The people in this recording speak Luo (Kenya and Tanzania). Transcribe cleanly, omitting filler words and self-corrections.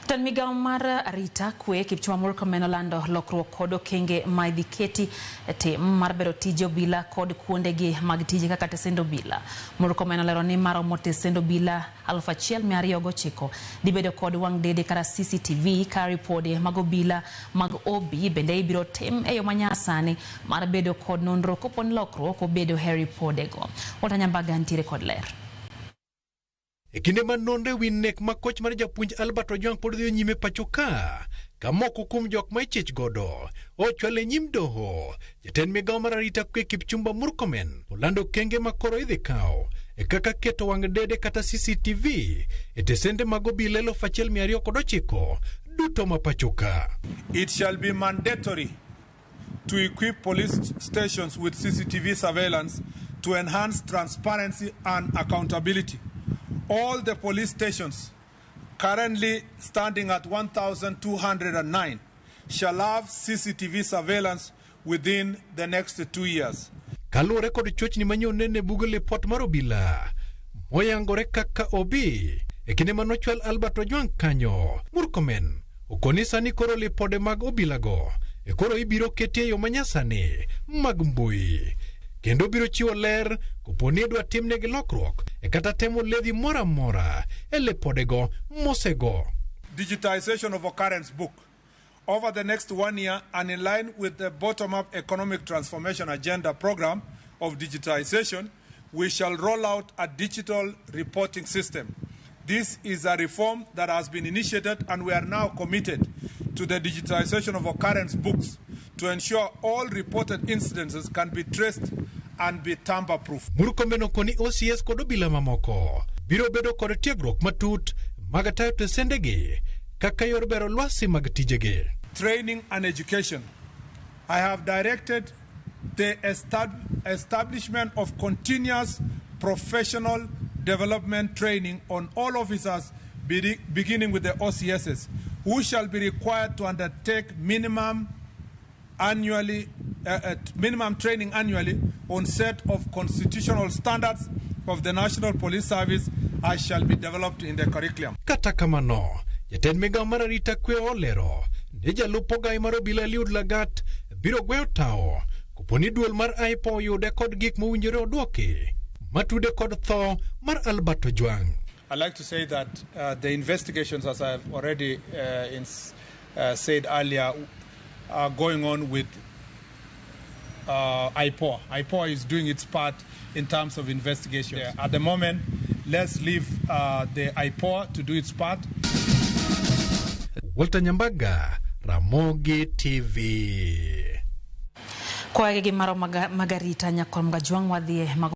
Jatend migao mar arita kwe Kipchumba Murkomen olando lokruok kod okenge ma idhi keti e tim mar bero tije obila kod kuondegi mag tije kaka tesend obila. Murkomen olero ni maromo tesend obila 1209 dhi bedo kod wang' dede kata CCTV ka ripode mag obila mag OB bende ibiro tim e yo manyasani mar bedo kod nonro kopo ni lokruok obedo e ripodego. Walter Nyambaga nitiere kod ler. E kinde ma nonro e wi nek ma koch mar japuonj Albert Ojwang pod dhi nyime pacho ka, ka moko kuom jok ma ichich godo ochwal e nyim doho, jatend migawo mar arita kwe Kipchumba Murkomen olando okenge ma koro idhi kaw e kaka keto wang' dede kata CCTV e tesende mag obila 1209 duto ma pacho ka. It shall be mandatory to equip police stations with CCTV surveillance to enhance transparency and accountability. All the police stations currently standing at 1,209 shall have CCTV surveillance within the next 2 years. Kaluwore kod chochni manyien nene bug lipot mar obila moyangore kaka obi e kinde manochwal Albert Ojwang kanyo, Murkomen okoni sani koro lipode mag obilago e koro ibiro keti e yo manyasani mag mbui kendo biro chiwo ler kopo ni idwa timnegi lokruok e kata temo ledhi moro amora e lipodego mosego. Digitization of occurrence book. Over the next one year and in line with the bottom-up economic transformation agenda program of digitization, we shall roll out a digital reporting system. This is a reform that has been initiated, and we are now committed to the digitization of occurrence books to ensure all reported incidences can be traced and be tamper-proof. Murkomen okoni OCS kod obila mamoko biro bedo kod tiegruok matut mag tayo tesendegi kaka yor bero lwasi mag tijegi. Training and education. I have directed the establishment of continuous professional development training on all officers, beginning with the OCSs, who shall be required to undertake minimum training annually on set of constitutional standards of the National Police Service as shall be developed in the curriculum. Kata kamano, jatend migao mar arita kwe olero ni jalup ogai mar obila Eliud Lagat biro gweyo tawo kopo ni duol mar IPOA oyude kod gik mowinjore odwoki matude kod tho mar Albert Ojwang. I'd like to say that the investigations, as I've already said earlier, are going on with IPOA. IPOA is doing its part in terms of investigations. At the moment, let's leave the IPOA to do its part. Walter Nyambaga, Ramogi TV. Kwage gi maro magarita nyakwar Mgajwang' wadhie mag